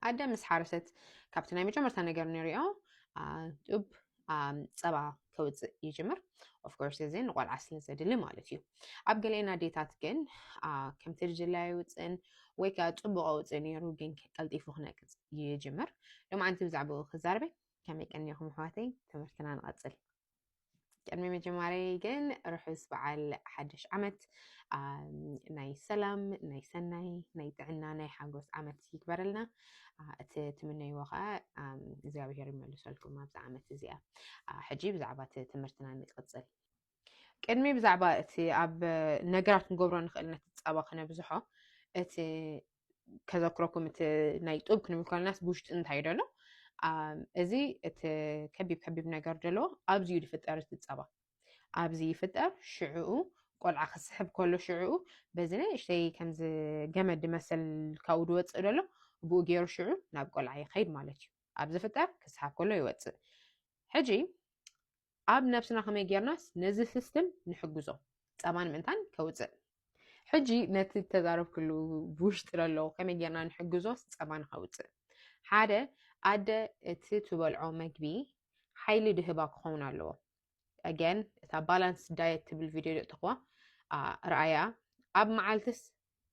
ኣደ ምስ ሓረሰት ካብቲ ናይ መጀመርታ ነገር ንሪኦ ጡብ ጸባ ከውፅእ ይጅምር። Of course እዚ ንቆልዓ ስለ ዘድሊ ማለት እዩ። ኣብ ገሊአን ኣዴታት ግን ከምቲ ድጅላ ኣይውፅእን ወይ ከዓ ፅቡቅ ኣውፅእ ነይሩ ግን ቀልጢፉ ክነቅፅ ይጅምር። ሎማዓንቲ ብዛዕባኡ ክዛረበ። ከመይ ቀኒኹም ኣሕዋተይ? ትምህርትና ንቐፅል። ቅድሚ ምጅማረይ ግን ርሑስ በዓል ሓድሽ ዓመት ናይ ሰላም፣ ናይ ሰናይ፣ ናይ ጥዕና፣ ናይ ሓጎስ ዓመት ይግበረልና። እቲ ትምነይዎ ከዓ እግዚኣብሔር ይመልሰልኩም ኣብዚ ዓመት እዚኣ። ሕጂ ብዛዕባ እቲ ትምህርትና ንቅፅል። ቅድሚ ብዛዕባ እቲ ኣብ ነገራት ክንገብሮ ንኽእል ነቲ ጸባ ክነብዝሖ እቲ ከዘክረኩም እቲ ናይ ጡብ ክንብል ከለናስ ብውሽጢ እንታይ ደሎ እዚ እቲ ከቢብ ከቢብ ነገር ደሎ ኣብዚ እዩ ዝፍጠር እቲ ጸባ ኣብዚ ይፍጠር ሽዕኡ ቆልዓ ክስሕብ ከሎ ሽዕኡ በዚ ናይ እሽተይ ከምዚ ገመድ መሰል ካብኡ ድወፅእ ደሎ ብኡ ገይሩ ሽዑ ናብ ቆልዓ ይኸይድ ማለት እዩ ኣብ ዝፍጠር ክስሓብ ከሎ ይወፅእ ሕጂ ኣብ ነብስና ከመይ ጌርናስ ነዚ ስስትም ንሕግዞ ጸባን ምእንታን ከውፅእ ሕጂ ነቲ ተዛረብክሉ ብውሽጢ ዘሎ ከመይ ጌርና ንሕግዞስ ጸባ ንኸውፅእ ሓደ ኣደ እቲ ትበልዖ መግቢ ሓይሊ ድህባ ክኸውን ኣለዎ again እታ balance diet ትብል video ደጥኽዋ ረኣያ ኣብ መዓልትስ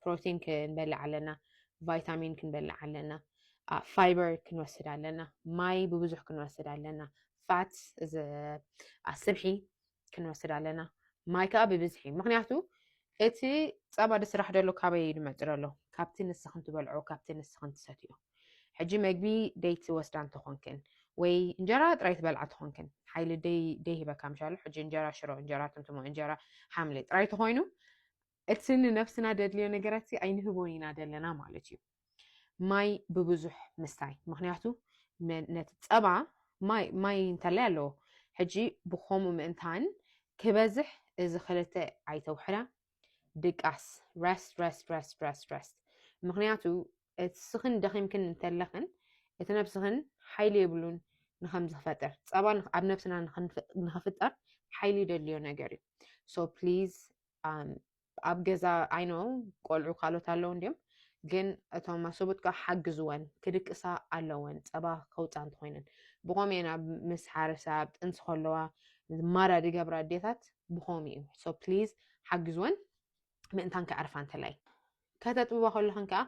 ፕሮቲን ክንበልዕ ኣለና ቫይታሚን ክንበልዕ ኣለና fiber ክንወስድ ኣለና ማይ ብብዙሕ ክንወስድ ኣለና fats እዚ ስብሒ ክንወስድ ኣለና ማይ ከዓ ብብዝሒ ምክንያቱ እቲ ጸባ ድስራሕ ደሎ ካበይ ድመፅእ ደሎ ካብቲ ንስኽን ትበልዖ ካብቲ ንስኽን ትሰትዮ ሕጂ መግቢ ደይ ትወስዳ እንተኾንክን ወይ እንጀራ ጥራይ ትበልዓ ተኾንክን ሓይሊ ደይ ደይ ሂበካ ምሻሉ ሕጂ እንጀራ ሽሮ እንጀራ ትምትሞ እንጀራ ሓምሊ ጥራይ ተኾይኑ እቲ ንነብስና ደድልዮ ነገራት ኣይንህቦን ኢና ደለና ማለት እዩ ማይ ብብዙሕ ምስታይ ምክንያቱ ነቲ ጸባ ማይ ማይ እንተላይ ኣለዎ ሕጂ ብከምኡ ምእንታን ክበዝሕ እዚ ክልተ ኣይተውሕዳ ድቃስ rest rest rest rest rest ምክንያቱ እቲ ስኽን ደኺምክን እንተለኽን እቲ ነብስኽን ሓይሊ የብሉን ንከምዚ ክፈጥር ጸባ ኣብ ነብስና ንክፍጠር ሓይሊ ደልዮ ነገር እዩ so please ኣብ ገዛ I know ቆልዑ ካልኦት ኣለዉ እንዲዮም ግን እቶም ኣሰቡት ከዓ ሓግዝወን ክድቅሳ ኣለወን ጸባ ከውፃ እንተኮይነን ብኮም እየን ኣብ ምስ ሓረሳ ኣብ ጥንሲ ከለዋ ማራ ድገብራ ኣዴታት ብኮም እዩ so please ሓግዝወን ምእንታን ክዕርፋ እንተላይ ከተጥብባ ከለኽን ከዓ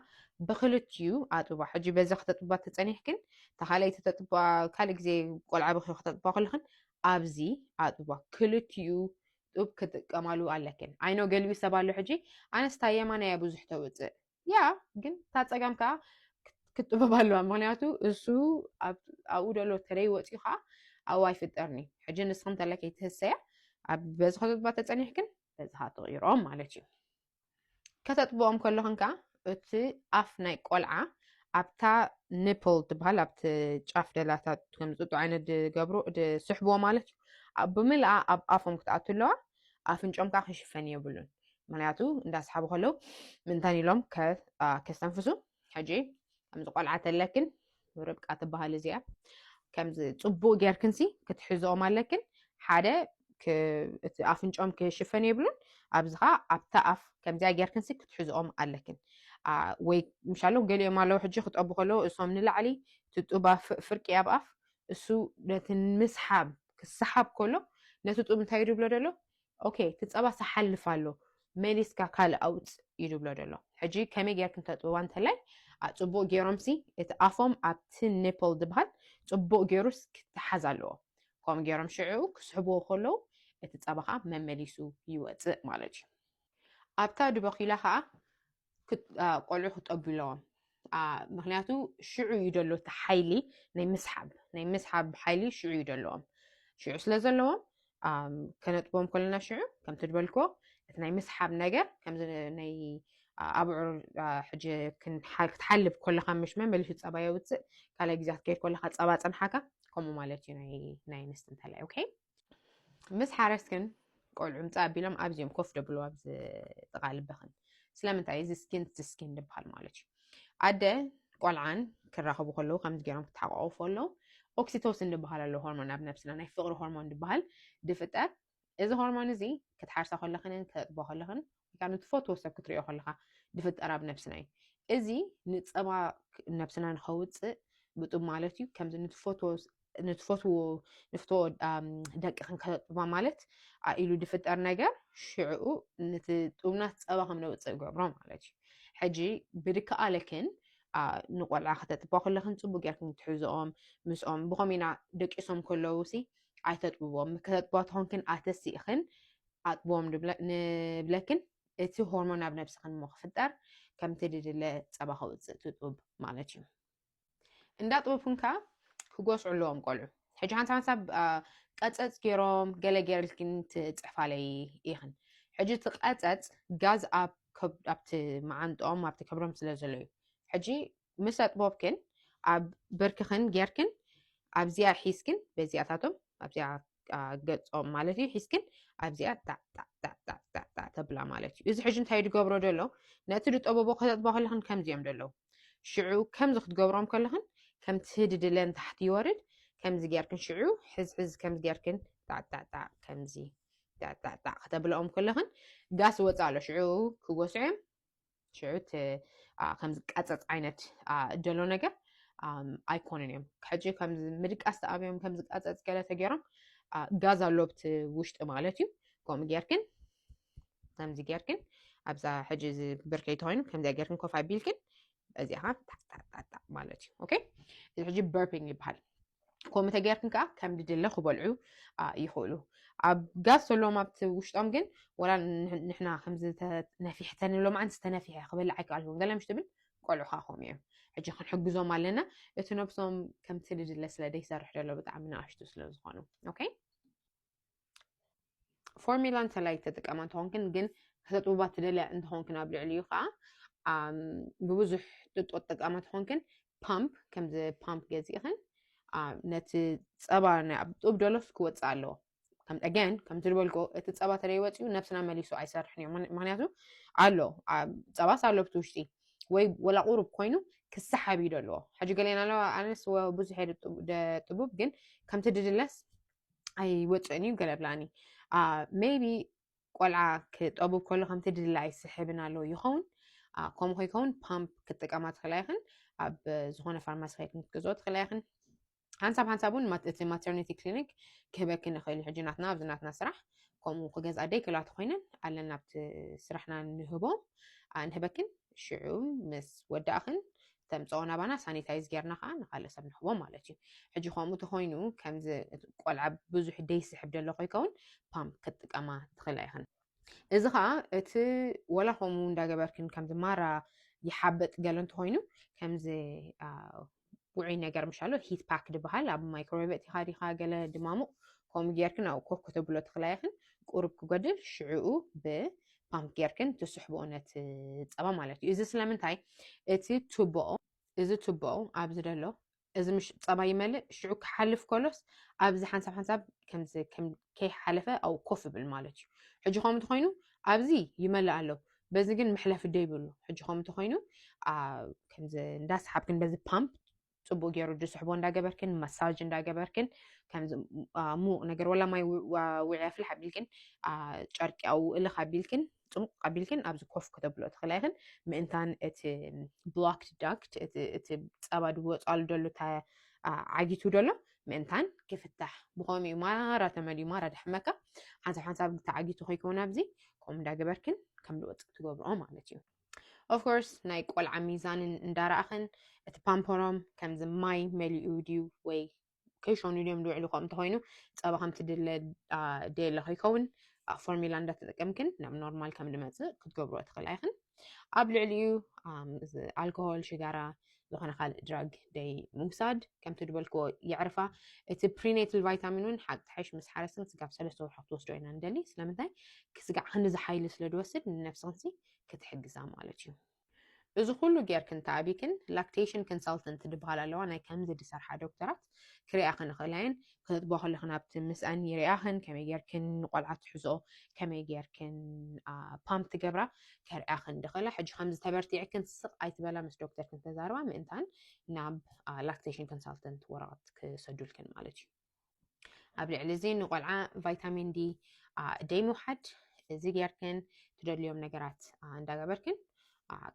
ብክልትዩ ኣጥባ ሕጂ በዚ ከተጥባ ተፀኒሕክን ተካልኣይ ተጠጥባ ካልእ ግዜ ቆልዓ ብኪ ከተጥባ ከለኽን ኣብዚ ኣጥባ ክልትዩ ጡብ ክጥቀማሉ ኣለክን I know ገሊኡ ሰብ ኣሎ ሕጂ ኣነስታ የማና እያ ብዙሕ ተውፅእ ያ ግን እታ ፀገም ከዓ ክትጥበብ ኣለዋ ምክንያቱ እሱ ኣብኡ ደሎ ተለይ ወፂኡ ከዓ ኣብኡ ኣይፍጠርኒ ሕጂ ንስክን ተለ ከይትህሰያ ኣብ በዚ ከተጥባ ተፀኒሕክን በዚ ከዓ ትቕይሮም ማለት እዩ ከተጥብኦም ከለኽን ከዓ እቲ ኣፍ ናይ ቆልዓ ኣብታ nipple ትበሃል ኣብቲ ጫፍ ደላታ ከም ዝጥጡ ዓይነት ዝገብሩ ዝስሕብዎ ማለት እዩ ብምልኣ ኣብ ኣፎም ክትኣቱ ኣለዋ ኣፍንጮም ከዓ ክሽፈን የብሉን ምክንያቱ እንዳስሓቡ ከለዉ ምንታን ኢሎም ከስተንፍሱ ሕጂ ከምዚ ቆልዓ ተለክን ርብቃ ትበሃል እዚኣ ከምዚ ፅቡቅ ጌርክንሲ ክትሕዝኦም ኣለክን ሓደ እቲ ኣፍንጮም ክሽፈን የብሉን ኣብዚ ከዓ ኣብታ ኣፍ ከምዚኣ ጌርክንሲ ክትሕዝኦም ኣለክን ወይ ምሻሎም ገሊኦም ኣለዉ ሕጂ ክጠቡ ከለዉ እሶም ንላዕሊ ትጡባ ፍርቂ ኣብ ኣፍ እሱ ነቲ ምስሓብ ክሰሓብ ከሎ ነቲ ጡብ እንታይ ድብሎ ደሎ ኦኬ እቲ ፀባ ሰሓልፍ ኣሎ መሊስካ ካልእ ኣውፅ እዩ ድብሎ ደሎ ሕጂ ከመይ ጌርክን ተጥብዋ እንተላይ ፅቡቅ ገይሮምሲ እቲ ኣፎም ኣብቲ nipple ዝበሃል ፅቡቅ ገይሩስ ክተሓዝ ኣለዎ ከምኡ ገይሮም ሽዑ ክስሕብዎ ከለዉ እቲ ፀባ ከዓ መመሊሱ ይወፅእ ማለት እዩ ኣብታ ድበኪላ ከዓ ቆልዑ ክጠቡ ኣለዎም ምክንያቱ ሽዑ እዩ ደሎ እቲ ሓይሊ ናይ ምስሓብ ናይ ምስሓብ ሓይሊ ሽዑ እዩ ደለዎም ሽዑ ስለ ዘለዎም ከነጥቦም ከለና ሽዑ ከምቲ ዝበልክዎ እቲ ናይ ምስሓብ ነገር ከምዚ ናይ ኣብዑር ሕጂ ክትሓልብ ከለካ ምሽ መመሊሱ ፀባ የውፅእ ካልኣይ ግዜያት ከይድ ከለካ ፀባ ፀንሓካ ከምኡ ማለት እዩ ናይ ኣንስቲ እንተላይ okay ምስ ሓረስክን ቆልዑ ምፃእ ኣቢሎም ኣብዚኦም ኮፍ ደብሉ ኣብዚ ጥቓ ልብኽን ስለምንታይ እዚ skin to skin ዝበሃል ማለት እዩ ኣደ ቆልዓን ክራኸቡ ከለዉ ከምዚ ገይሮም ክተሓቋቆፉ ኣለዉ oxytocin ዝበሃል ኣሎ ሆርሞን ኣብ ነብስና ናይ ፍቅሪ ሆርሞን ዝበሃል ድፍጠር እዚ ሆርሞን እዚ ክትሓርሳ ከለኽንን ክተጥቦ ከለኽን ወይ ከዓ ንትፈትዎ ሰብ ክትሪኦ ከለኻ ድፍጠር ኣብ ነብስና እዩ እዚ ንፀባ ነብስና ንኸውፅእ ብጡብ ማለት እዩ። ከምዚ ንትፈትዎ ንትፈትዎ ንፍትዎ ደቅኽን ከተጥባ ማለት ኢሉ ዝፍጠር ነገር ሽዕኡ ነቲ ጡብና ጸባ ከም ነውፅእ ገብሮ ማለት እዩ። ሕጂ ብድከኣለክን ንቆልዓ ከተጥባ ከለኽን ፅቡቅ ጌርክን ትሕዝኦም፣ ምስኦም ብኸም ኢና ደቂሶም ከለዉ ሲ ኣይተጥብዎም። ከተጥባ ተኾንክን ኣተሲእኽን ኣጥብዎም ንብለክን እቲ ሆርሞን ኣብ ነብስኽን እሞ ክፍጠር ከምቲ ድድለ ጸባ ከውፅእ ትጡብ ማለት እዩ። እንዳጥበብኩን ከዓ ክጎስዑ ኣለዎም ቆልዑ። ሕጂ ሓንሳብ ሓንሳብ ቀፀፅ ገይሮም ገለ ገይርልክን ትፅሕፋለይ ኢኽን። ሕጂ እቲ ቀፀፅ ጋዝ ኣብቲ መዓንጥኦም ኣብቲ ከብዶም ስለ ዘሎ እዩ። ሕጂ ምስ ኣጥበብክን ኣብ ብርክኽን ጌርክን ኣብዚኣ ሒዝክን በዚኣታቶም ኣብዚኣ ገጾም ማለት እዩ ሒዝክን ኣብዚኣ ጣዕ ጣዕ ጣዕ ጣዕ ጣዕ ጣዕ ተብላ ማለት እዩ። እዚ ሕጂ እንታይ ድገብሮ ደሎ ነቲ ድጠበቦ ከተጥባ ከለኽን ከምዚ እዮም ደለዉ። ሽዑ ከምዚ ክትገብሮም ከለኽን ከምቲ ህድድለን ታሕቲ ይወርድ ከምዚ ጌርክን ሽዑ ሕዝሕዝ ከምዚ ጌርክን ጣዕ ጣዕ ጣዕ ከምዚ ጣዕ ጣዕ ጣዕ ከተብለኦም ከለኽን ጋስ ወፃ ኣሎ ሽዑ ክጎስዑ እዮም። ሽዑ እቲ ከምዚ ቀፀፅ ዓይነት ደሎ ነገር ኣይኮኑን እዮም። ሕጂ ከምዚ ምድቃስ ተኣብዮም ከምዚ ቀፀፅ ገለ ተገይሮም ጋዝ ኣሎ ኣብቲ ውሽጢ ማለት እዩ። ከምኡ ጌርክን ከምዚ ጌርክን ኣብዛ ሕጂ እዚ ብርከይ ተኮይኑ ከምዚኣ ጌርክን ኮፍ ኣቢልክን እዚኣ ኸዓ ታጣጣጣ ማለት እዩ። ኦኬ እዚ ሕጂ በርፒንግ ይበሃል። ከምኡ ተገይርክን ከዓ ከም ድድለ ክበልዑ ይኽእሉ። ኣብ ጋዝ ዘለዎም ኣብቲ ውሽጦም ግን ወላ ንሕና ከምዚ ነፊሕተን ሎማዓንቲ ዝተነፊሐ ክበልዕ ኣይከኣልኩን ገለ ምሽ ትብል ቆልዑ ከዓ ከምኡ እዮም። ሕጂ ክንሕግዞም ኣለና። እቲ ነብሶም ከምቲ ድድለ ስለ ደይሰርሕ ደሎ ብጣዕሚ ንኣሽቱ ስለ ዝኾኑ። ኦኬ ፎርሚላ እንተላይ ተጥቀማ እንተኾንክን ግን ከተጥብባ ትደልያ እንተኾንክን ኣብ ልዕሊኡ ከዓ ብብዙሕ ጥጦ ትጥቀማ እንተኾንክን ፓምፕ ከምዚ ፓምፕ ገዚእኽን ነቲ ፀባ ናይ ኣብ ጡብ ደሎስ ክወፅእ ኣለዎ። ከም again ከምቲ ዝበልኮ እቲ ፀባ ተደይወፅኡ ነብስና መሊሱ ኣይሰርሕን እዩ። ምክንያቱ ኣሎ ፀባስ ኣሎ ብቲ ውሽጢ ወይ ወላ ቁሩብ ኮይኑ ክሰሓብ እዩ ደለዎ። ሕጂ ገሌና ኣለዋ ኣነስ ብዙሕ ጥቡብ ግን ከምቲ ድድለስ ኣይወፅእን እዩ ገለ ብላኒ maybe ቆልዓ ክጠቡብ ከሎ ከምቲ ድድለ ኣይስሕብን ኣለዎ ይኸውን። ከምኡ ከይከውን ፓምፕ ክትጥቀማ ትኽእላ ይኽን ኣብ ዝኾነ ፋርማሲ ከይድን ክትገዝኦ ትኽእላ ይኽን። ሓንሳብ ሓንሳብ እውን እቲ ማተርኒቲ ክሊኒክ ክህበክን ይኽእል እዩ። ሕጂ ናትና ኣብዚ ናትና ስራሕ ከምኡ ክገዝኣ ደይክእላ ተኮይነን ኣለና ኣብቲ ስራሕና ንህቦም ንህበክን ሽዑ ምስ ወዳእኽን ተምፅኦ ናባና ሳኒታይዝ ጌርና ከዓ ንካልእ ሰብ ንህቦ ማለት እዩ። ሕጂ ከምኡ ተኮይኑ ከምዚ ቆልዓ ብዙሕ ደይስሕብ ደሎ ከይከውን ፓምፕ ክትጥቀማ ትኽእላ ይኽን። እዚ ከዓ እቲ ወላ ከምኡ እንዳገበርክን ከምዚ ማራ ይሓበጥ ገለ እንተኮይኑ ከምዚ ውዑይ ነገር ምሻሎ ሂት ፓክ ዝበሃል ኣብ ማይክሮዌቭ እቲኻ ዲኻ ገለ ድማሙቕ ከምኡ ጌርክን ኣብኡ ኮፍ ከተብሎ ትኽእላ ኢኽን። ቁሩብ ክጎድል ሽዕኡ ብፓምፕ ጌርክን ትስሕብኦ ነቲ ፀባ ማለት እዩ። እዚ ስለምንታይ እቲ ቱቦ እዚ ቱቦ ኣብዚ ደሎ እዚ ምሽ ፀባ ይመልእ ሽዑ ክሓልፍ ከሎስ ኣብዚ ሓንሳብ ሓንሳብ ከምዚ ከይሓለፈ ኣብኡ ኮፍ ይብል ማለት እዩ። ሕጂ ከምኡ ተኮይኑ ኣብዚ ይመልእ ኣሎ በዚ ግን መሕለፊ ደይብሉ። ሕጂ ከምኡ ተኮይኑ ከምዚ እንዳሰሓብክን በዚ ፓምፕ ፅቡቅ ገይሩ ድስሕቦ እንዳገበርክን መሳጅ እንዳገበርክን ከምዚ ሙቅ ነገር ወላ ማይ ውዕያ ፍልሕ ኣቢልክን ጨርቂ ኣውእልኽ ኣቢልክን ፅሙቅ ኣቢልክን ኣብዚ ኮፍ ከተብሎ ትኽእላ ይኽን ምእንታን እቲ ብላክድ ዳክት እቲ ፀባ ድወፃሉ ደሎ ዓጊቱ ደሎ ምእንታን ክፍታሕ ብኸምኡ እዩ ማራ ተመልዩ ማራ ድሕመካ ሓንሳብ ሓንሳብ ተዓጊቱ ከይከውን ኣብዚ ከምኡ እንዳገበርክን ከም ድወፅእ ትገብርኦ ማለት እዩ። ኦፍኮርስ ናይ ቆልዓ ሚዛንን እንዳረኣኽን እቲ ፓምፖሮም ከምዚ ማይ መሊኡ ድዩ ወይ ከይሸኑ ድዮም ዝውዕሉ ከምኡ እንተኮይኑ ፀባ ከምቲ ድለ ደየለ ከይከውን ፎርሚላ እንዳተጠቀምክን ናብ ኖርማል ከም ድመፅእ ክትገብርኦ ትኽእላ ኢኽን። ኣብ ልዕሊኡ ኣልኮሆል ሽጋራ ዝኾነ ካልእ ድራግ ደይ ምውሳድ ከምቲ ዝበልክዎ የዕርፋ። እቲ ፕሪኔትል ቫይታሚን እውን ሓቂ ትሓይሽ ምስ ሓረስን ስጋብ ሰለስተ ወርሒ ክትወስዶ ኢና ንደሊ። ስለምንታይ ክስጋዕ ክንዲ ዝሓይሊ ስለ ድወስድ ንነብስኽንሲ ክትሕግዛ ማለት እዩ። እዚ ኩሉ ጌርክን ተኣቢክን ላክቴሽን ኮንሳልተንት ዝበሃል ኣለዋ ናይ ከምዚ ድሰርሓ ዶክተራት ክሪኣኽን ይኽእላ እየን። ክነጥቦ ከለኽን ኣብቲ ምስኣን ይሪኣኽን ከመይ ጌርክን ንቆልዓ ትሕዝኦ ከመይ ጌርክን ፓምፕ ትገብራ ከሪኣኽን ድኽእላ። ሕጂ ከምዚ ተበርቲዕክን ስቕ ኣይትበላ ምስ ዶክተርክን ተዛርባ ምእንታን ናብ ላክቴሽን ኮንሳልተንት ወረቐት ክሰዱልክን ማለት እዩ። ኣብ ልዕሊ እዚ ንቆልዓ ቫይታሚን ዲ ደይ ምውሓድ እዚ ጌርክን ትደልዮም ነገራት እንዳገበርክን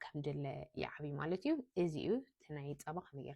ከም ድለ ይዓብይ ማለት እዩ። እዚ እዩ እቲ ናይ ጸባ ከመይ